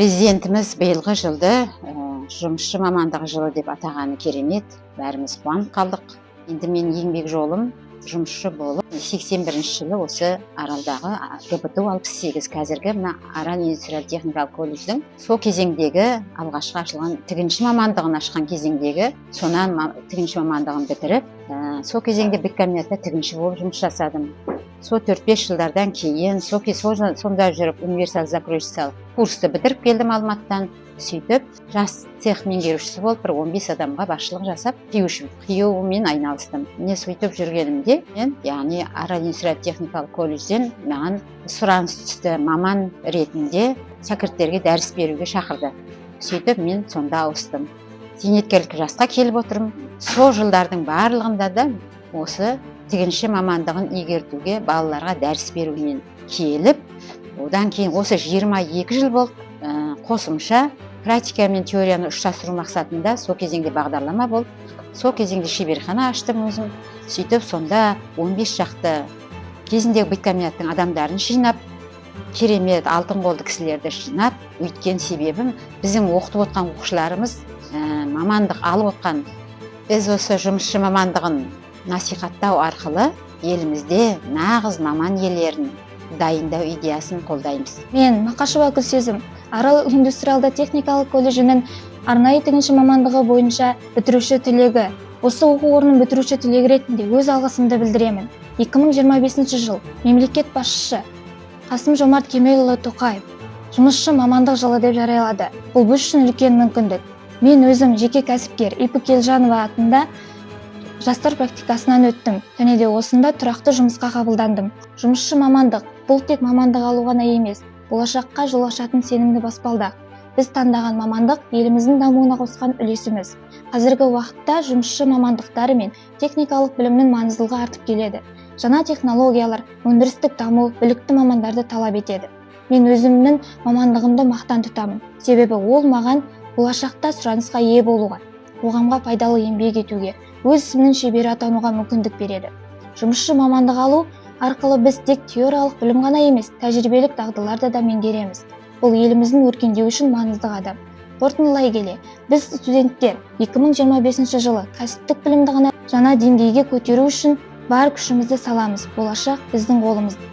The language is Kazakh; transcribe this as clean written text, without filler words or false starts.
Президентіміз биылғы жылды жұмысшы мамандығы жылы деп атағаны керемет, бәріміз қуанып қалдық. Енді менің еңбек жолым жұмысшы болып 81 жылы осы Аралдағы ГБТУ 68, қазіргі мына Арал индустриаль техникалық колледждің сол кезеңдегі алғашқы ашылған тігінші мамандығын ашқан кезеңдегі, сонан тігінші мамандығын бітіріп, сол кезеңде быткомбинатта тігінші болып жұмыс жасадым. Сол 4-5 жылдардан кейін сонда жүріп универсал закройщицалық курсты бітіріп келдім Алматыдан. Сөйтіп жас цех меңгерушісі болып бір 15 адамға басшылық жасап, қиюмен айналыстым. Міне, сөйтіп жүргенімде мен, яғни Арал индустриаль техникалық колледжден маған сұраныс түсті, маман ретінде шәкірттерге дәріс беруге шақырды. Сөйтіп мен сонда ауыстым. Зейнеткерлік жасқа келіп отырмын. Сол жылдардың барлығында да осы тігінші мамандығын игертуге, балаларға дәріс берумен келіп, одан кейін осы 22 жыл болды, қосымша практика мен теорияны ұштастыру мақсатында сол кезеңде бағдарлама болды. Сол кезеңде шеберхана аштым өзім. Сөйтіп сонда 15 шақты кезіндегі быткомбинаттың адамдарын жинап, керемет алтын қолды кісілерді жинап, өйткен себебім біздің оқытып отқан оқушыларымыз, мамандық алып отқан, біз осы жұмысшы мамандығын насихаттау арқылы елімізде нағыз маман иелерін дайындау идеясын қолдаймыз. Мен Мақашева Гүлсезім, Арал индустриалды техникалық колледжінің арнайы тігінші мамандығы бойынша бітіруші түлегі. Осы оқу орнының бітіруші түлегі ретінде өз алғысымды білдіремін. 2025 жыл мемлекет басшысы Қасым Жомарт Кемелұлы Тоқаев жұмысшы мамандық жылы деп жариялады. Бұл біз үшін үлкен мүмкіндік. Мен өзім жеке кәсіпкер Ипі Келжанова атында жастар практикасынан өттім және де осында тұрақты жұмысқа қабылдандым. Жұмысшы мамандық бұл тек мамандық алу ғана емес, болашаққа жол ашатын сенімді баспалдақ. Біз таңдаған мамандық еліміздің дамуына қосқан үлесіміз. Қазіргі уақытта жұмысшы мамандықтары мен техникалық білімнің маңыздылығы артып келеді. Жаңа технологиялар, өндірістік даму білікті мамандарды талап етеді. Мен өзімнің мамандығымды мақтан тұтамын, себебі ол маған болашақта сұранысқа ие болуға, қоғамға пайдалы еңбек етуге, өз ісімнің шебері атануға мүмкіндік береді. Жұмысшы мамандық алу арқылы біз тек теориялық білім ғана емес, тәжірибелік дағдыларды да меңгереміз. Бұл еліміздің өркендеуі үшін маңызды қадам. Қорытындылай келе, біз студенттер 2025 жылы кәсіптік білімді ғана жаңа деңгейге көтеру үшін бар күшімізді саламыз. Болашақ біздің қолымызда.